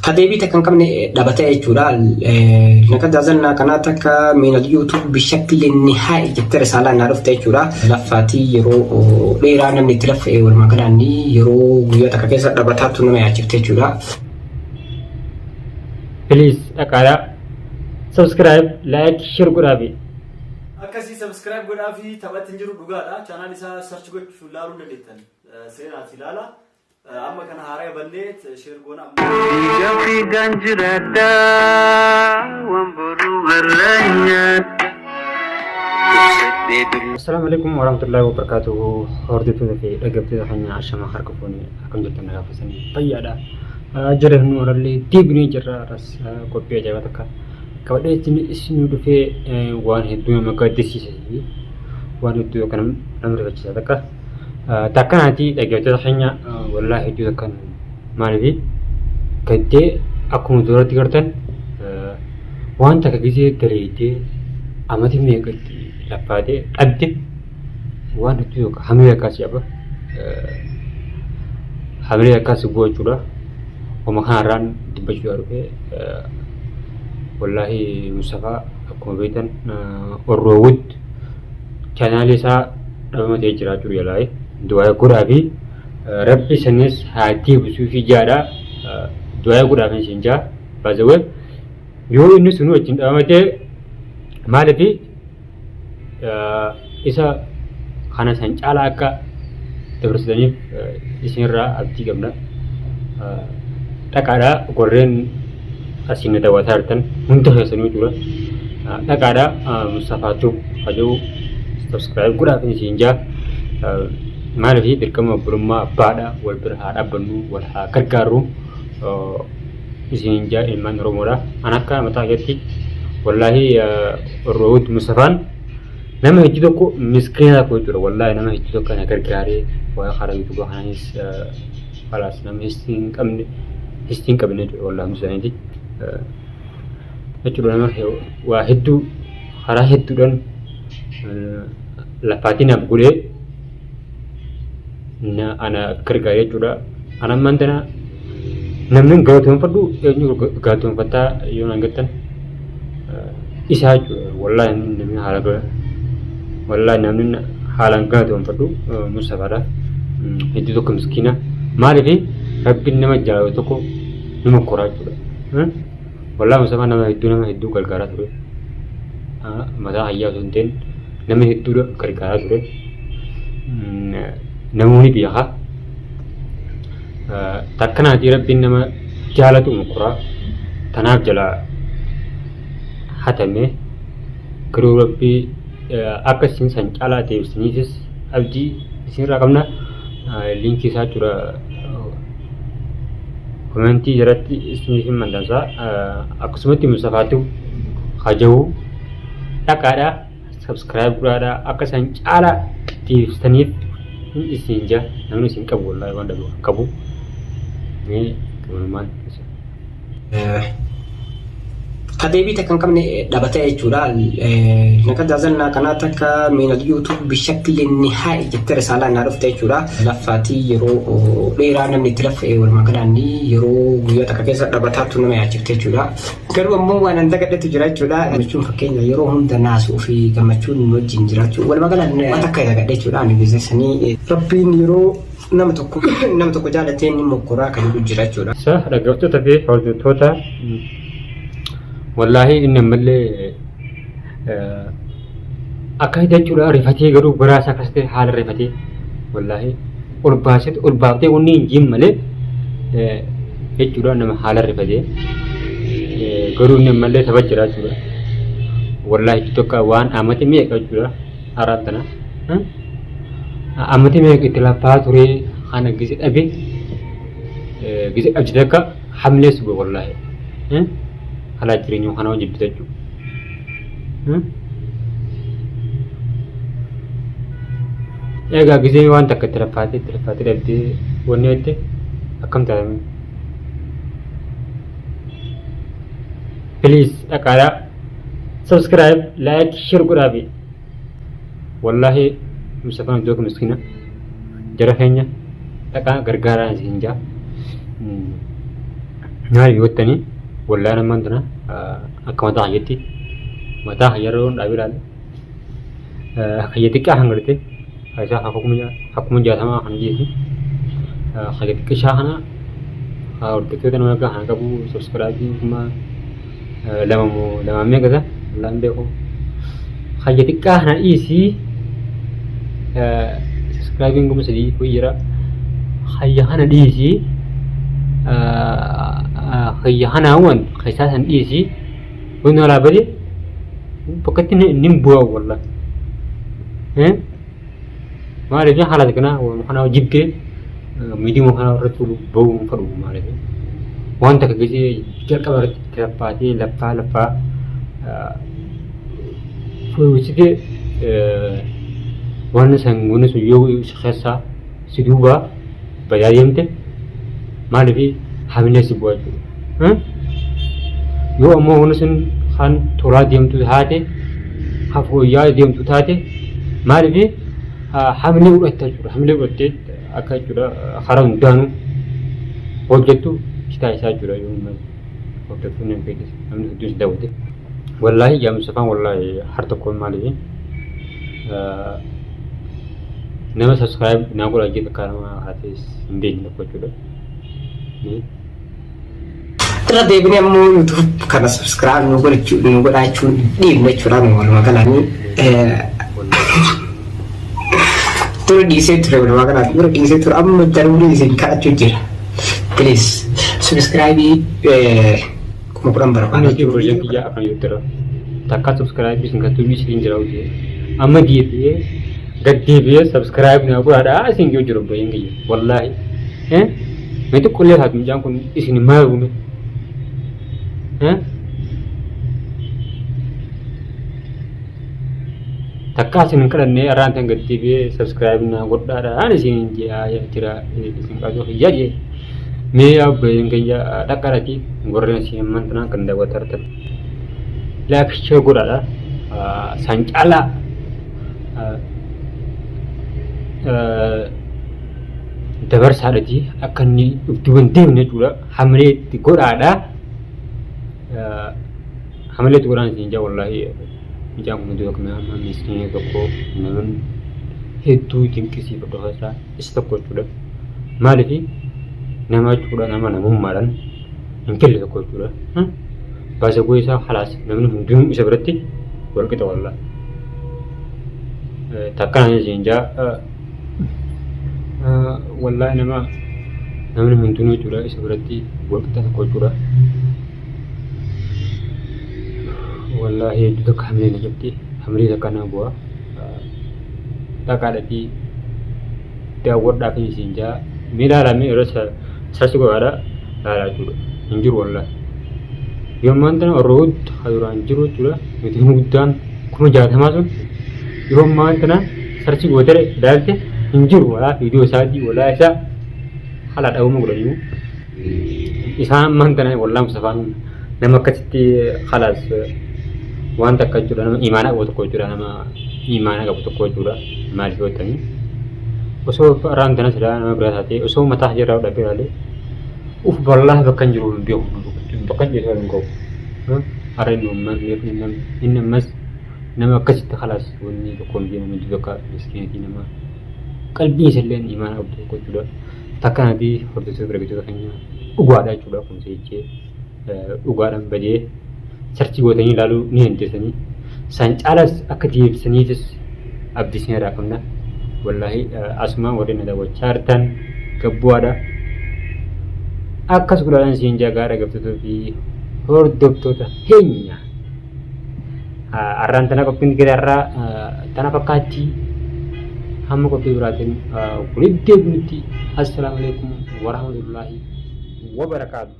Ka deebii takka hin qabne dhabatee jechuudha. Laqad azalnaa kanaa takka miinal yuutuub bishakli nihaa'i jettee risaalaan naa dhufte jechuudha. Laffaatii yeroo dheeraa namni itti laffa'e walumaa galaan yeroo guyyaa takka keessa dhabataatu nama yaachifte jechuudha. Please dhaqaadhaa subscribe like share godhaafi. Akkasii subscribe godhaafi taphatti hin jiru dhugaadha. Channel isaa search gochuu ilaaluu dandeettan. Seenaati ilaala. Amma kana haaraya bannee share goona. Fiiga fiigaan jiraadha waan boruu har'a nyaadha. Ibsadhee dur Assalaamu alaikum warahmatullahi wabarakatuhu. Hordoftoota fi dhaggeeffattoota keenya ashama harka fuunee akkam jirtan nagaa keessanii fayyaadha. Jara nu warallee deebinee jirra ras qophii ajaa'ibaa takka qabadhee isin dhufee waan hedduu nama gaddisiisa fi waan hedduu akka nama rifachiisa takka. Takkanaati dhaggeeffattoota keenya wallaahi hedduu takkan maaliif gaddee akkuma duratti gartan waan takka gisee daleeydee amati meeqatti laffaatee dhabde waan hedduu tokko hamilee akkas qaba. Hamilee akkas bu'a jechuudha. Wama kanarraan dubbachuu dhufe wallaahi Mustafaa akkuma beektan Orroowwut chaanaalii isaa dhabama ta'ee jira jechuudha jalaa du'aa godhaa fi rabbi sanis haa deebisuu fi jaadha du'aa godhaa fi isin jaa baazawee yoo inni sunuu wajjin dhabama ta'e maaliif isa kana san caalaa akka dabarsitaniif isinirraa abdii qabna. Dhaqaadhaa warreen asiin na daawwataa jirtan hunda keessanuu jechuudha. Dhaqaadhaa Mustafaa Tube haja'u subscribe godhaa fi isin jaa. Maaliif dirqama obbolummaa abbaadha wal bira haa dhaabbannu wal haa gargaarru isin jaa ilmaan Oromoodha. An akka mataa keetti wallaahi Roowud Mustafaan nama hedduu tokko miskiina tokko jechuudha. Wallaahi nama hedduu tokko na gargaaree waa'ee karaa yuutuuba kanaanis kalaas nama histii hin qabne histii hin qabne jechuudha wallaahi hundi isaaniiti. Jechuudha nama waa hedduu karaa hedduudhaan lafaatii naaf godhee na ana gargaare jechuudha. Ana ammaan tana namni galatoonfadhu eenyu galatoonfattaa yoo naan jettan isaa jechuudha. Wallaahi namni haala wallaahi namni haalaan galatoonfadhu Mustafaadha. Hedduu tokko miskiina. Maaliif rabbiin nama jaalatu tokko nama koraa jechuudha. Wallaahi Mustafaa nama hedduu gargaaraa ture. Mataa hayyaa osoo hin ta'in nama hedduudha gargaaraa ture. Namoonni beekaa. Takkanaatii rabbiin nama jaalatu mukuraa tanaaf jalaa hatame garuu rabbii akka isin san caalaa deebisaniifis abdii isinirraa qabna. Liinkii isaa jechuudha komentii jalatti isiniif hin maxxansa. Akkasumatti Mustafaatu haja'u dhaqaadha subscribe godhaadha akka isaan caalaa deebistaniif hin isin jaa namni isin qabu wallaahi waan dhabu kan qabu mee gabanumaan isin. Ka deebii takka hin qabne dhabatee jechuudha. Laqad azalnaa kanaa takka miinal yuutuub bishakli nihaa'i jettee risaalaan naa dhufte jechuudha. Laffaatii yeroo dheeraa namni itti laffa'e walumaa galaan yeroo guyyaa takka keessa dhabataatu nama yaachifte jechuudha. Garuu ammoo waan an dagadhetu jira jechuudha. Gammachuun fakkeenya yeroo hunda naasuu fi gammachuun nu wajjin jiraachuu walumaa galaan waan takka dagadhe jechuudha. Ani biizinasanii rabbiin yeroo nama tokko nama tokko jaalatee inni mokkoraa kan jedhu jira jechuudha. Isa dhaggeeffattoota fi hordoftoota wallaahi inni ammallee akka jechuudha rifatee garuu garaa isaa akkas ta'e haala rifatee wallaahi ol baasee ol baaftee wanni hin jiin malee jechuudha nama haala rifatee garuu inni ammallee tapha jira jechuudha. Wallaahi tokko waan amati meeqa jechuudha har'aan tana. Amati meeqa itti laffaa ture kana gise dhabe gise dhabde takka hamlee suba wallaahi. Halaa jireenya kana hojii bitachuu. Egaa gisee waan takka itti laffaatee itti laffaatee dhabdee wanni jette akkam taatame. Please dhaqaadhaa subscribe like share godhaafi. Wallaahi Mustafaan iddoo miskiina jara keenya dhaqaa gargaaraa isin jaa. Maal yoo jettanii wallaan ammaan tana akka mataa kiyyaatti mataa kiyya yeroo dhaabee ilaale kiyya xiqqaa kan gartee isaa akkuma 60 kan geessu kiyya xiqqishaa kana hordoftoota nama akka kana qabu subscribe 2000 moo lamaa meeqa ta'a wallaan beeku. Kiyya xiqqaa kana dhiisii subscribe 3000 kun jira. Kiyya kana dhiisii kiyya kanaa waan keessaa san dhiisii wanni alaa bade bakka itti ni bu'aa wallah. Maaliif haala kana kana jibbee miidiyuma kana irratti ba'uu hin fedhu maaliif waan takka gisee jalqaba irratti laffaatee laffaa laffaa fooyyessitee waan san wanni sun yoo si keessaa si duubaa badaa deemte maaliif hamilee si bu'aa jechuudha. Yoo ammoo wanni sun kan tolaa deemtu taate kan fooyya'aa deemtu taate maaliif hamilee godhatta jechuudha. Hamilee godhattee akka jechuudha karaa hundaanuu hojjettu si taasisaa jechuudha. Yoo hordoftoonni hin beeknes namni hedduun si daawwate. Wallaahi yaa Mustafaan wallaahi har tokkoon maaliif nama subscribe naa godhaa jee takka nama haatees hin beekne tokko jechuudha. Irra deebinee ammoo YouTube kana subscribe nu godhachuu nu godhaa jechuun dhiibna jechuudha nu walumaa galaanii dura dhiisee ture walumaa galaan dura dhiisee ture amma daruurii isin kadhachuu jira. Please subscribe 10,000 barbaada. Inni hojii piroojeektii ijaa afran jettira. Takka subscribe isin kan tuubii isin jira hojii. Amma deebi'ee gad deebi'ee subscribe naa godhaadha isin jiru jiru bayyeen kiyya. Wallaahi. Mee xiqqollee taatu mucaan kun isin maal uume? Takkaa isin hin kadhannee arraan tan gad deebi'ee subscribe naa godhaadha ani isin jira isin qabu kiyya jee. Mee yaa obboleeyyan keenya dhaqqarati warreen isin ammaan tanaan kan daawwataa jirtan like share godhaadha. San caalaa dabarsaadhati akka inni of duuba hin deemne jechuudha. Hamilee itti godhaadha. Hamilee itti godhaan isin jaa wallaahi mucaan kun iddoo tokko nama miskiinii tokko nama hedduu dinqisiifadhu keessaa isa tokko jechuudha. Maaliif nama jechuudha nama namummaadhaan hin kelle tokko jechuudha. Baasagoo isaa halaas namni hundinuu isa biratti wal qixa wallaahi. Takkaan isin jaa wallaahi nama namni hundinuu jechuudha isa biratti wal qixa tokko jechuudha. Wallaahi hedduu takka hamilee na cabde hamilee takka na bu'a. Dhaqaadhatii daawwadhaa fi isin jaa mee ilaalaa mee yeroo sarchi godhaadha ilaalaa jechuudha. Hin jiru wallaahi. Yoo ammaan tana rood duraan jiru jechuudha. Nuti guddaan 60,000 sun yoo ammaan tana sarchi gootee ilaalte hin jiru walaa viidiyoo isaatii walaa isaa haala dhabama godhaniiru. Isaan ammaan tana wallaa Mustafaan nama akkasitti halaas waan takka jechuudha nama imaana qabu tokko jechuudha nama imaana qabu tokko jechuudha maaliif yoo jettanii osoo arraan tana silaa nama biraa taatee osoo mataa jirraa dhabee ilaalee uf wallaahi bakka hin jiru hin beeku bakka hin jiru hin qabu har'a inni ammas inni ammas nama akkasitti halaas wanni tokko hin beeku namni bakka miskiinatii nama qalbiin isallee imaana qabdu tokko jechuudha. Takka nati hordoftoota dhaggeeffattoota keenya dhugaadha jechuudha kun seechee dhugaadhaan badee sarchii gootanii ilaaluu ni dandeessanii. San caalas akka deebisaniifis abdii isin irraa qabna. Wallaahi asumaan warreen na daawwachaa jirtan gabbu'aadha. Akkas godhaadhaan isin jagaa dhaggeeffattoota fi hordoftoota keenya. Har'aan tana qophiin keenya tana fakkaatti. Hamma qophii biraatiin walitti deebinutti assalaamu alaikum warahmatullaahi wabarakaatu.